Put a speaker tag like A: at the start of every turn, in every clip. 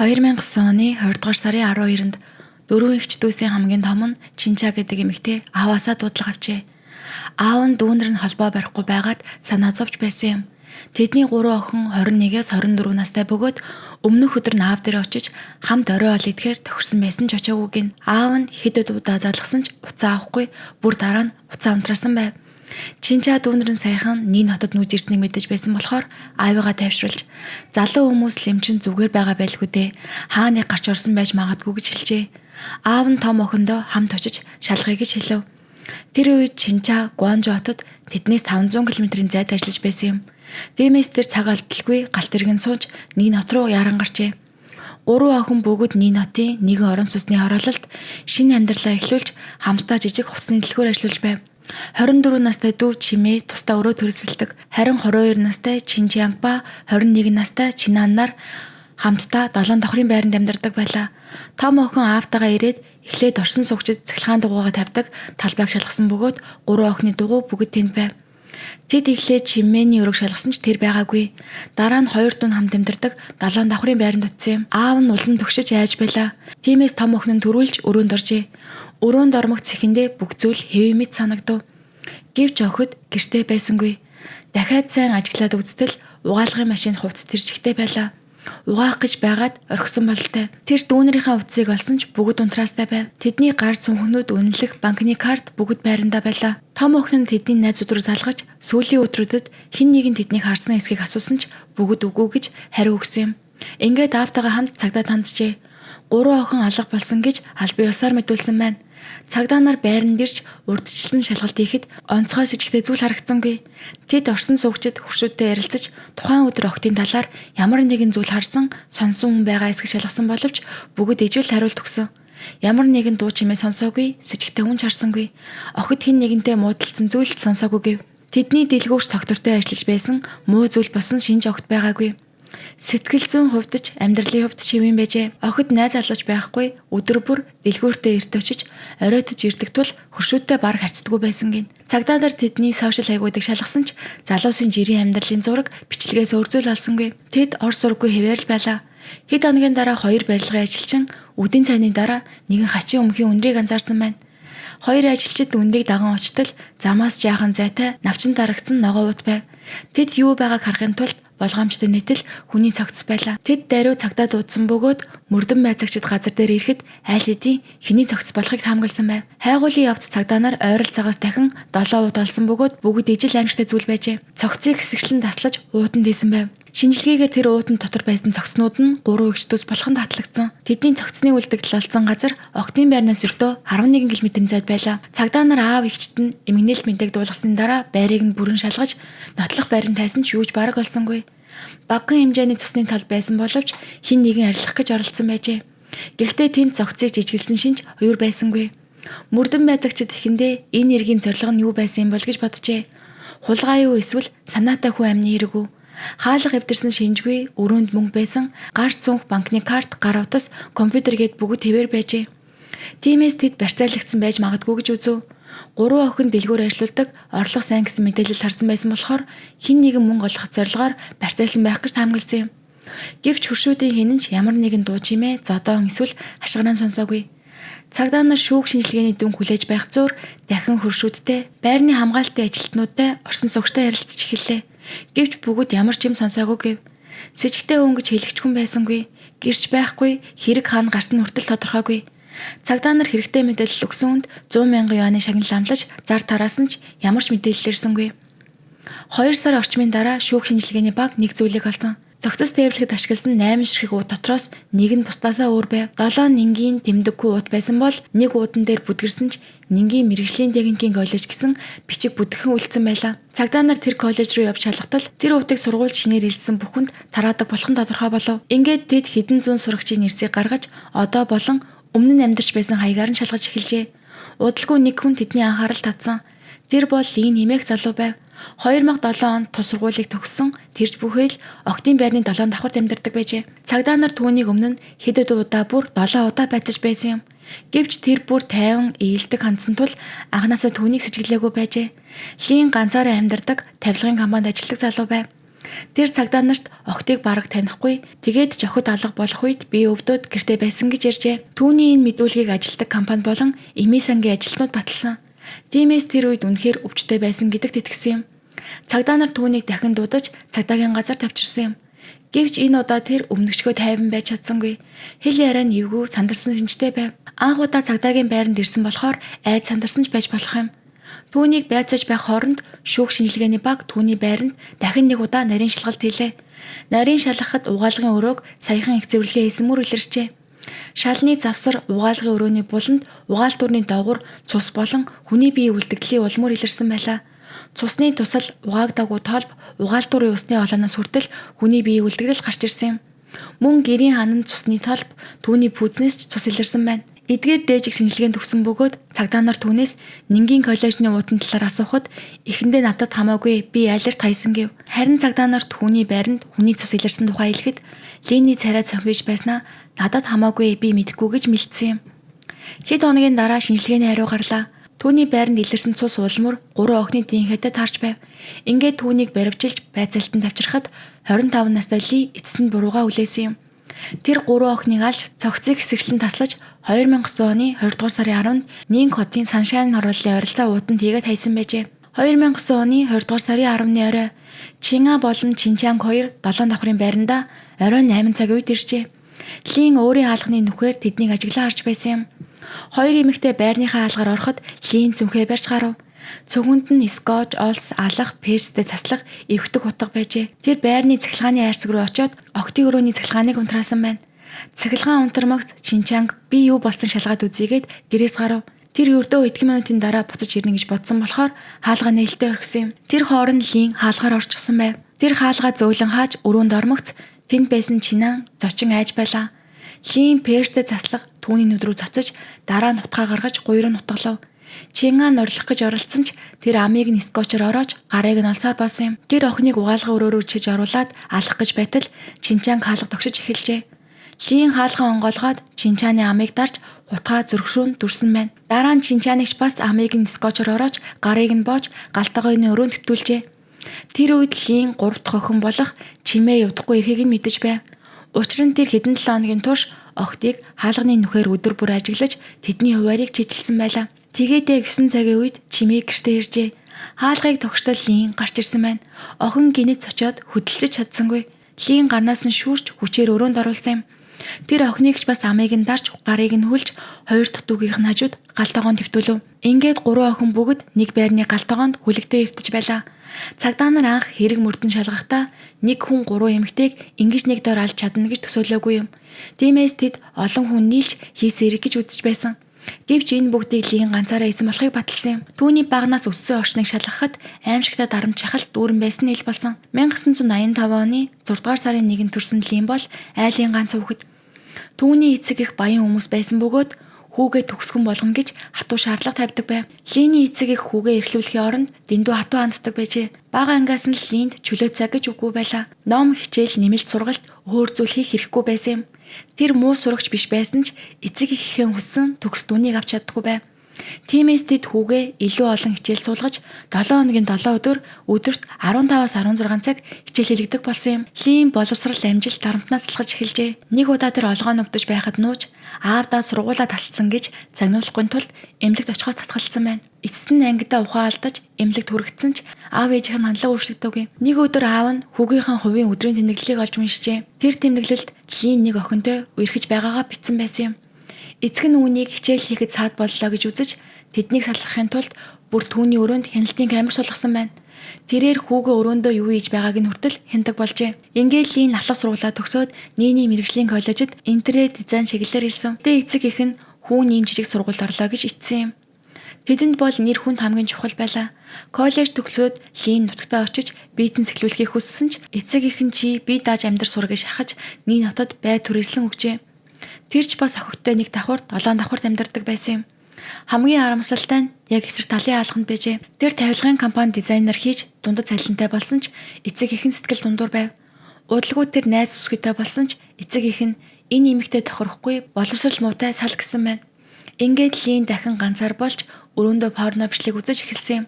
A: 2009 оны 20 дугаар сарын 12-нд дөрвөн эгч дүүсийн хамгийн том нь Чинча гэдэг эмэгтэй ааваасаа дуудлага авчээ. Аав нь дүүнер нь холбоо барихгүй байгаад санаа зовж байсан юм. Тэдний гурван охин 21-ээс 24 настай бөгөөд өмнөх өдөр нь аав дээр очиж хамт орой ол идэхээр тохирсон байсан ч очоогүй гин. Аав нь хэд хэд удаа залгасан ч утсаа авахгүй, бүр дараа нь утсаа унтраасан байв. Чинча дүүнер нь саяхан нэг хотод нүүж ирснийг мэдэж байсан болохоор аавыгаа тайвшруулж, залуу хүмүүс лэмчин зүгээр байгаа байлгүй дээ. Хаа нэг гарч орсон байж магадгүй гэж хэлжээ. Аав нь том охиндоо хамт очиж шалгая гэж хэлэв. Тэр үед Чинча Гуанжу хотод тэднээс 500 км-ийн зайд ажиллаж байсан юм. Тиймээс тэр цаг алдалгүй галт тэрэгэн сууж нэг нот руу яран гарчээ. Гурван охин бүгд нэг нотын нэгэн орон сууцны хороололд шинэ амьдралаа эхлүүлж, хамтдаа жижиг хувцсны дэлгүүр ажиллуулж байв. 24 настай дүү Чимээ тусдаа өрөө төрөсөлдөг. Харин 22 настай Чинчянг ба 21 настай Чинаннаар хамтдаа долоон давхрын байранд амьдардаг байлаа. Том охин аавтайгаа ирээд эхлээд орсон суугчид цахилгаан дугуйгаа тавьдаг талбайг шалгасан бөгөөд гурван охины дугуй бүгд тэнд байв. Тэд эхлээд Чимээний өрөөг шалгасан ч тэр байгаагүй. Дараа нь хоёр дүү нь хамт амьдардаг долоон давхрын байранд очсон юм. Аав нь улам түгшиж айж байлаа. Тиймээс том охин нь түрүүлж өрөөнд оржээ. Өрөөнд ормогц цэхэндээ бүх зүйл хэвийн мэт санагдав. Гэвч охид гэртээ байсангүй. Дахиад сайн ажиглаад үзтэл угаалгын машин хувцас тэр чигтээ байлаа. Угаах гэж байгаад орхисон бололтой. Тэр дүүнерийнхээ утсыг олсон ч бүгд унтраастай байв. Тэдний гар цүнхнүүд, үнэлэх банкны карт бүгд байрандаа байлаа. Том охин нь тэдний найзууд руу залгаж, сүүлийн өдрүүдэд хэн нэгэн тэднийг харсан эсэхийг асуусан ч бүгд үгүй гэж хариу өгсөн юм. Ингээд аавтайгаа хамт цагдаа танджээ. Гурван охин алга болсон гэж албан ёсоор мэдүүлсэн байна. Цагдаа нар байранд ирж урдчилсан шалгалт хийхэд онцгой сэжигтэй зүйл харагдсангүй. Тэд орсон суугчид хөршүүдтэй ярилцаж, тухайн өдөр охидын талаар ямар нэгэн зүйл харсан, сонсон хүн байгаа эсэх шалгасан боловч бүгд ижил хариулт өгсөн. Ямар нэгэн дуу чимээ сонсоогүй, сэжигтэй хүн ч харсангүй. Охид хэн нэгэнтэй муудалцсан зүйл ч сонсоогүй гэв. Тэдний дэлгүүрч тогтвортой ажиллаж байсан муу зүйл болсон шинж огт байгаагүй. Сэтгэл зүйн хувьд ч, амьдралын хувьд ч хэвийн байжээ. Охид найз залууч байхгүй, өдөр бүр дэлгүүртээ эрт очиж, оройтож ирдэг тул хөршүүдтэй бараг харьцдаггүй байсан гин. Цагдаа нар тэдний сошиал хаягуудыг шалгасан ч залуусын жирийн амьдралын зураг, бичлэгээс өөр зүйл олсонгүй. Тэд ор сураггүй хэвээр л байлаа. Хэд хоногийн дараа хоёр барилгын ажилчин үдийн цайны дараа нэгэн хачин өмхийн үнрийг анзаарсан байна. Хоёр ажилчид үнрийг даган очтол замаас жаахан зайтай навчин дарагдсан ногоо уут байв. Тэд юу байгааг харахын тулд болгоомжтой нийтэл хүний цогц байлаа. Тэд даруй цагдаа дуудсан бөгөөд мөрдөн байцаагчид газар дээр ирэхэд аль хэдийн хэний цогц болохыг таамагласан байв. Хайгуулын явц цагдаа нар ойролцоогоос дахин 7 уут олсон бөгөөд бүгд ижил аимшигтай зүйл байжээ. Цогцыг хэсэгчлэн таслаж уутанд хийсэн байв. Шинжилгээгээр тэр уутан дотор байсан цогцнууд нь гурван эгч дүүс болох нь татлагдсан. Тэдний цогцны үлдэгдэл олдсон газар охидын байрнаас өртөө 11 км зайд байлаа. Цагдаа нар аав эгчид нь эмгэнэлт мэдээг дуулгасны дараа байрыг нь бүрэн шалгаж, нотлох байранд тайсан ч юуж бараг олсонгүй. Багахан хэмжээний цусны тал байсан боловч хэн нэгэн арилгах гэж оролдсон байжээ. Гэхдээ тэнд цогцыг жижиглэсэн шинж уяр байсангүй. Мөрдөн байцаагчид эхэндээ энэ эргийн зорилго нь юу байсан юм бол гэж боджээ. Хулгай юу эсвэл санаатай хүн амны хэрэг үү? Хаалга эвдэрсэн шинжгүй, өрөөнд мөнгө байсан, гар цүнх, банкны карт, гар утас, компьютер гээд бүгд хэвээр байжээ. Тиймээс тэд барьцаалагдсан байж магадгүй гэж үзэв. Гурван охин дэлгүүр ажиллаулдаг орлого сайн гэсэн мэдээлэл харсан байсан болохоор хэн нэгэн мөнгө олох зорилгоор барьцаалсан байх гэж таамагласан юм. Гэвч хөршүүдийн хэн нь ч ямар нэгэн дуу чимээ, зодоон эсвэл хашгираан сонсоогүй. Цагдаа нар шүүх шинжилгээний дүн хүлээж байх зуур дахин хөршүүдтэй, байрны хамгаалтын ажилтнуудтай, орсон суугчтай ярилцаж эхэллээ. Гэвч бүгд ямар ч юм сонсоогүй гэв. Сэжигтэй хүн гэж хэлэх ч хүн байсангүй. Гэрч байхгүй, хэрэг хаана гарсан хүртэл тодорхойгүй. Цагдаа нар хэрэгтэй мэдээлэл өгсөн хүнд 100 мянган юаны шагнал амлаж зар тараасан ч ямар ч мэдээлэл ирсэнгүй. 2 сар орчмын дараа шүүх шинжилгээний баг нэг зүйлийг олсон. Цогцос тээвэрлэхэд ашигласан 8 ширхэг уут дотроос нэг нь бусдаасаа өөр байв. 7 нингийн тэмдэггүй уут байсан бол нэг уудан дээр бүдгэрсэн ч нингийн мэргэжлийн техникийн коллеж гэсэн бичиг бүдгхэн үлдсэн байлаа. Цагдаа нар тэр коллеж руу явж шалгатал тэр уутыг сургууль шинээр элссэн бүхэнд тараадаг болох нь тодорхой болов. Ингээд тэд хэдэн зуун сурагчийн нэрсийг гаргаж, одоо болон өмнө нь амьдарч байсан хаягаар нь шалгаж эхэлжээ. Удалгүй нэг хүн тэдний анхаарал татсан. Тэр бол Лин хэмээх залуу байв. 2007 онд тус сургуулийг төгссөн тэрч бүхэл охидын байрны 7 давхарт амьдардаг байжээ. Цагдаа нар түүнийг өмнө нь хэд хэд удаа, бүр 7 удаа байцааж байсан юм. Гэвч тэр бүр тайван ээлдэг хандсан тул анхнаасаа түүнийг сэжиглээгүй байжээ. Лин ганцаараа амьдардаг тавилгын компанид ажилладаг залуу байв. Тэр цагдаа нарт охидыг бараг танихгүй, тэгээд ч охид алга болох үед би өвдөөд гэртээ байсан гэж ярьжээ. Түүний энэ мэдүүлгийг ажилтдаг компани болон эмийн сангийн ажилтнууд баталсан. Тиймээс тэр үед үнэхээр өвчтэй байсан гэдэгт итгэсэн юм. Цагдаа нар түүнийг дахин дуудаж цагдаагийн газар тавьчирсан юм. Гэвч энэ удаа тэр өмнөгчгөө тайван байж чадсангүй. Хэл яриа нь эвгүй сандарсан шинжтэй байв. Анх удаа цагдаагийн байранд ирсэн болохоор айд сандарсан ч байж болох юм. Түүнийг байцааж байх хооронд шүүх шинжилгээний баг түүний байранд дахин нэг удаа нарийн шалгалт хийлээ. Нарийн шалгахад угаалгын өрөөг саяхан их цэвэрлэгээ хийсэн мөр илэрчээ. Шалны завсар угаалгын өрөөний буланд угаалтуурны доогуур цус болон хүний бие үлдэгдлийн улмөр илэрсэн байлаа. Цусны тусал угаагдаагүй толб угаалтуурын усны олооноос хүртэл хүний бие үлдэгдэл гарч ирсэн юм. Мөн гэрийн ханан цусны толб түүний пүүзнээс ч цус илэрсэн байна. Эдгээр дээжих шинжилгээнд төгсөн бөгөөд цагдаа нар түүнээс Нингийн коллежны уудын талаар асуухад эхэндээ надад хамаагүй би алерт хайсан гэв. Харин цагдаа нар түүний байранд хүний цус илэрсэн тухай хэлэхэд Линий царай цонхиж байснаа надад хамаагүй би мэдэхгүй гэж мэлдсэн юм. Хэд хоногийн дараа шинжилгээний хариу гарлаа. Түүний байранд илэрсэн цус улмөр 3 охины динхэтэй таарч байв. Ингээд түүнийг баривчилж байцаалтанд авчирхад 25 настай Ли эцэст нь буруугаа хүлээсэн юм. Тэр 3 охиныг алж цогцыг хэсэгчлэн таслаж 2009 оны 20 дугаар сарын 10-нд Нинг хотын Саншайн хорооллын ойролцоо ууданд хийгээд хайсан байжээ. 2009 оны 20 дугаар сарын 10-ны орой Чинга болон Чинчанг хоёр 7 давхрын байранда оройн 8 цаг үед иржээ. Лин өөрийн хаалганы нүхээр тэднийг ажиглан харж байсан юм. Хоёр эмэгтэй байрныхаа хаалгаар ороход Лин цүнхээ барьж гарав. Цүнхэнд нь скотч, олс, алах, перстэй цаслах эвхтэх утга байжээ. Тэр байрны цахилгааны хайрцаг руу очиод октын өрөөний цахилгааныг унтраасан байна. Цахилгаан унтармагц Чинчанг би юу болсон шалгаад үзьгээд гэрээс гарав. Тэр ердөө хэдхэн минутын дараа буцаж ирнэ гэж бодсон болохоор хаалгаа нээлттэй орхисон юм. Тэр хооронд Лин хаалгаар орчихсон байв. Тэр хаалгаа зөөлөн хааж өрөөнд ормогц тэнд байсан Чинан зочин айж байлаа. Лин перстэй цаслах түүний нүд рүү цоцож дараа нь нутгаа гаргаж гуйруу нутгалав. Чинга норлох гэж оролдсон ч тэр амийг нь скотчоор ороож гарыг нь олсоор болсон юм. Тэр охиныг угаалгын өрөөрөө чиж оруулаад алах гэж байтал Чинчанг хаалга тогшиж эхэлжээ. Лин хаалгаа онгоолгоод Чинчааны амыг дарж хутгаа зүрх рүү нь дүрсэн байна. Дараа нь Чинчаныг бас амыг нь скотчоор ороож гарыг нь боож галтгооны өрөөнд хэвтүүлжээ. Тэр үед Лин 3 дахь охин болох чимээ явдахгүй эрхийг нь мэдэж байв. Учир нь тэр хэдэн 7 хоногийн турш охидыг хаалганы нүхээр өдөр бүр ажиглаж тэдний хуваарийг чижилсэн байлаа. Тэгээд яг 9 цагийн үед чимээ гэртээ иржээ. Хаалгыг тогштол Лин гарч ирсэн байна. Охин гинэт цочоод хөдөлж чадсангүй. Лин гарнаас нь шүүрч хүчээр өрөөнд оруулсан юм. Тэр охиныг ч бас амыг нь дарж гарыг нь хүлж хоёр дахь дүүгийнх нь хажууд гал тогоонд хэвтүүлв. Ингээд 3 охин бүгд нэг байрны гал тогоонд хүлэгдээ хэвтэж байлаа. Цагдаа нар анх хэрэг мөрдөн шалгахдаа нэг хүн 3 эмэгтэйг ингэж нэг дор алж чадна гэж төсөөлөөгүй юм. Тиймээс тэд олон хүн нийлж хийсэн хэрэг гэж үзэж байсан. Гэвч энэ бүгдийг Лин ганцаараа хийсэн болохыг баталсан юм. Түүний багнаас өссөн орчныг шалгахад аимшигтай дарамт шахалт дүүрэн байсан нь ил болсон. 1985 оны 6 дугаар сарын 1-нд төрсэн Лин бол айлын ганц хүүхэд. Түүний эцэг их баян хүмүүс байсан бөгөөд хүүгээ төгсгөн болгоно гэж хатуу шаардлага тавьдаг байв. Линий эцэг их хүүгээ эрхлүүлэхийн оронд дэндүү хатуу ханддаг байжээ. Бага ангиас нь Линд чөлөө цаг гэж үгүй байлаа. Ном хичээл нэмэлт сургалт өөр зүйл хийх хэрэггүй байсан юм. Тэр муу сурагч биш байсан ч эцэг эхийн хүссэн төгс дүнийг авч чаддаггүй байв. Тиймээс тэд хүүгээ илүү олон хичээл суулгаж 7 хоногийн 7 өдөр өдөрт 15-аас 16 цаг хичээл хийлгэдэг болсон юм. Лин боловсрал амжилт дарамтнаас салгаж эхэлжээ. Нэг удаа тэр олгоо нүвдэж байхад нууж аавдаа сургуулаа тасалсан гэж загнуулахгүй тулд эмнэлэгт очихоос татгалцсан байна. Эцэст нь ангидаа ухаан алдаж эмнэлэгт хүргэсэн ч аав ээжийнх нь хандлага өөрчлөгдөөгүй. Нэг өдөр аав нь хүүгийнхээ хувийн өдрийн тэмдэглэлийг олж уншжээ. Тэр тэмдэглэлд Лин нэг охинтой үерхэж байгаагаа бичсэн байсан юм. Эцэг нь үүнийг хичээл хийхэд саад боллоо гэж үзэж тэднийг салгахын тулд бүр түүний өрөөнд хяналтын камер суулгасан байна. Тэрээр хүүгээ өрөөндөө юу хийж байгааг нь хүртэл хянадаг болжээ. Ингээд Лин алхах сургуулаа төгсөөд Нийний мэргэжлийн коллежид интерьер дизайн чиглэлээр хэлсэн. Тэ эцэг эх нь хүү ийм жижиг сургуульд орлоо гэж итсэн юм. Тэдэнд бол нэр хүнд хамгийн чухал байлаа. Коллеж төгсөөд Лин нутагтаа очиж бизнес эхлүүлэхийг хүссэн ч эцэг эх нь чи бие дааж амьдр сур гэж шахаж Нин хотод бай түрээслэн өгчээ. Тэр ч бас охидтой нэг давхарт 7 давхарт амьдардаг байсан юм. Хамгийн харамсалтай нь яг эсрэг талын хаалганд байжээ. Тэр тавилгын компани дизайнер хийж дундад цалинтай болсон ч эцэг эх нь сэтгэл дундуур байв. Удалгүй тэр найз үсгэтэй болсон ч эцэг эх нь энэ эмэгтэй тохирохгүй боловсрал муутай сал гэсэн байна. Ингээд Лин дахин ганцаар болж өрөөндөө порно бичлэг үзэж эхэлсэн юм.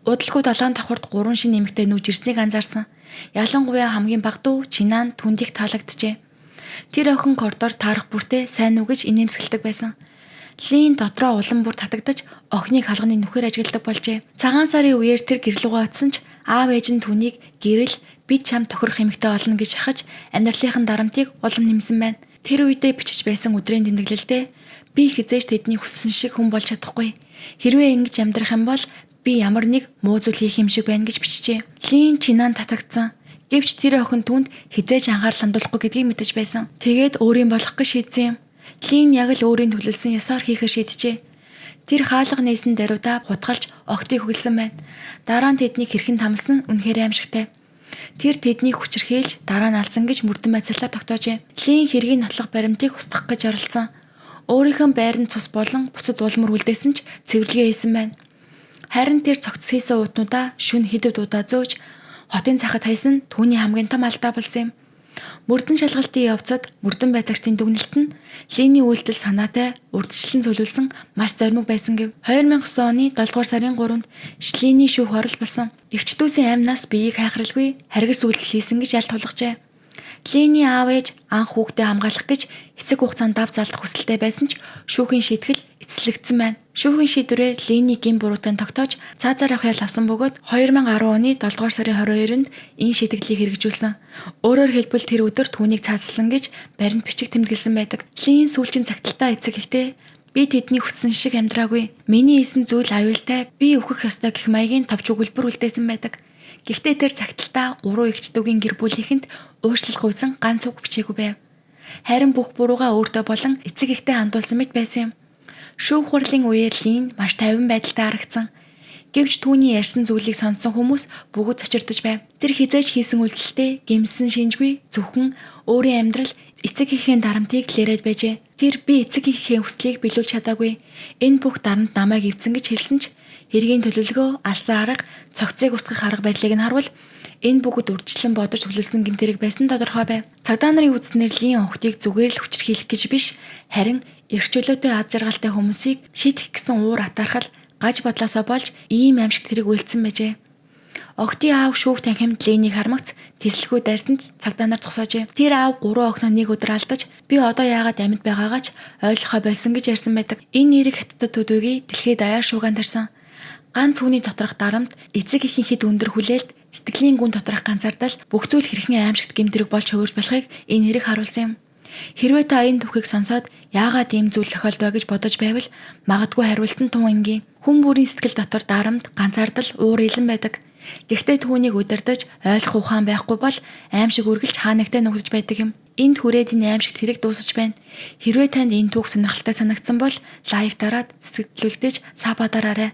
A: Удалгүй 7 давхарт 3 шинэ эмэгтэй нүүж ирснийг анзаарсан. Ялангуяа хамгийн бага дүү Чинан түүнд их таалагджээ. Тэр охин коридор таарах бүртээ сайн уу гэж инээмсэглэдэг байсан. Лин дотроо улам бүр татагдаж охиныг халганы нүхээр ажигладаг болжээ. Цагаан сарын үеэр тэр гэрлүүгээ очсон ч аав ээж нь түүнийг гэрэл бид чам тохирох эмэгтэй олно гэж шахаж амьдралынхын дарамтыг улам нэмсэн байна. Тэр үедээ бичиж байсан өдрийн тэмдэглэлдээ би хизээж тэдний хүссэн шиг хүн болж чадахгүй. Хэрвээ ингэж амьдрах юм бол би ямар нэг муу зүйл хийх юм шиг байна гэж бичжээ. Лин Чинан татагдсан. Гэвч тэр охин түүнд хизээж анхаарал хандуулахгүй гэдгийг мэдэж байсан. Тэгээд өөрийн болох гэж шийдсэн юм. Лин яг л өөрийн төлөвлөсөн ёсоор хийхээр шийджээ. Тэр хаалга нээсэн даруйдаа хутгалж охтыг хөглсөн байна. Дараа нь тэднийг хэрхэн тамлсан нь үнэхээр аимшигтай. Тэр тэднийг хүчирхийлж дараа нь алсан гэж мөрдөн байцаалаа тогтоожээ. Лин хэргийн нотлох баримтыг устгах гэж оролдсон. Өөрийнхөө байранд цус болон бусад улмөр үлдээсэн ч цэвэрлэгээ хийсэн байна. Харин тэр цогц хийсэн уутнуудаа шүн хэдэв дуудаа зөөж хотын цахад хайсан нь түүний хамгийн том алдаа болсон юм. Мөрдөн шалгалтын явцад мөрдөн байцаагчдын дүгнэлт нь Линий үйлдэл санаатай урьдчилан төлөвлөсөн маш зоримог байсан гэв. 2009 оны 7 дугаар сарын 3-нд Линий шүүх хурал болсон. Эгч дүүсийн амнаас биеийг хайхралгүй харгас үйлдэл хийсэн гэж ялт тулгажээ. Линий аав ээж анх хүүхдээ хамгаалах гэж хэсэг хугацаанд дав залдах хүсэлтэй байсан ч шүүхийн шийтгэл эцэслэгдсэн байна. Шүүхийн шийдвэрээр Линий гэм буруутай тогтоож цаазаар авах ял авсан бөгөөд 2010 оны 7 дугаар сарын 22-нд энэ шийтгэлийг хэрэгжүүлсэн. Өөрөөр хэлбэл тэр өдөр түүнийг цаазлсан гэж баримт бичиг тэмдэглэсэн байдаг. Лин сүүлчийн цагталтаа эцэг эхтэй би тэдний хүссэн шиг амьдраагүй. Миний хийсэн зүйл аюултай. Би өөхөх ёстой гэх маягийн товч өгүүлбэр үлдээсэн байдаг. Гэхдээ тэр цагталтаа 3 эгч дүүгийн гэр бүлийнхэнд уучлал гуйсан ганц үг бичээгүй байв. Харин бүх буруугаа өөртөө болон эцэг эхтэй хандуулсан мэт байсан юм. Шүүх хурлын үеэр Лин маш тайван байдалтай харагдсан. Гэвч түүний ярьсан зүйлийг сонссон хүмүүс бүгд цочирдож байв. Тэр хизээж хийсэн үйлдэлтэй гэмсэн шинжгүй зөвхөн өөрийн амьдрал эцэг эхийн дарамтыг л яриад байжээ. Тэр би эцэг эхээ хүслийг биелүүлж чадаагүй. Энэ бүх дарамт намайг эвдсэн гэж хэлсэн ч хэргийн төлөвлөгөө, алсан арга, цогцыг устгах арга барилыг нь харвал энэ бүгд урьдчилан бодож төлөвлөсөн гэмт хэрэг байсан тодорхой байв. Цагдаа нарын үзснээр Лин охидыг зүгээр л хүчирхийлэх гэж биш, харин эрх чөлөөтэй аз жаргалтай хүмүүсийг шийтгэх гэсэн уур атаархал гаж бодлоосоо болж ийм аимшигт хэрэг үйлдсэн байжээ. Охидын аав шүүх танхимд Ленийг хармагц тэслэхүү дайрсан ч цагдаа нар зогсоожээ. Тэр аав 3 охиноо нэг өдөр алдаж би одоо яагаад амьд байгаагаа ч ойлгохоо болсон гэж ярьсан байдаг. Энэ нэрийг хятадд төдийгүй дэлхийд даяар шуугиан тарьсан. Ганц хүний доторх дарамт, эцэг эхийн хэд өндөр хүлээлт, сэтгэлийн гүн доторх ганцаардал бүх зүйл хэрхэн аимшигт гэмт хэрэг болж хувирч болохыг энэ хэрэг харуулсан юм. Хэрвээ та энэ түүхийг сонсоод яагаад ийм зүйл тохиолдвоо гэж бодож байвал магадгүй хариулт нь тун энгийн. Хүн бүрийн сэтгэл дотор дарамт, ганцаардал, уур илэн байдаг. Гэхдээ түүнийг удирдах, ойлгох ухаан байхгүй бол аимшиг үргэлж хаа нэгтээ нуугдаж байдаг юм. Энд хүрээд энэ аимшигт хэрэг дуусаж байна. Хэрвээ танд энэ түүх сонирхолтой санагдсан бол лайк дараад сэтгэлдүүлдэж sub аа дараарай.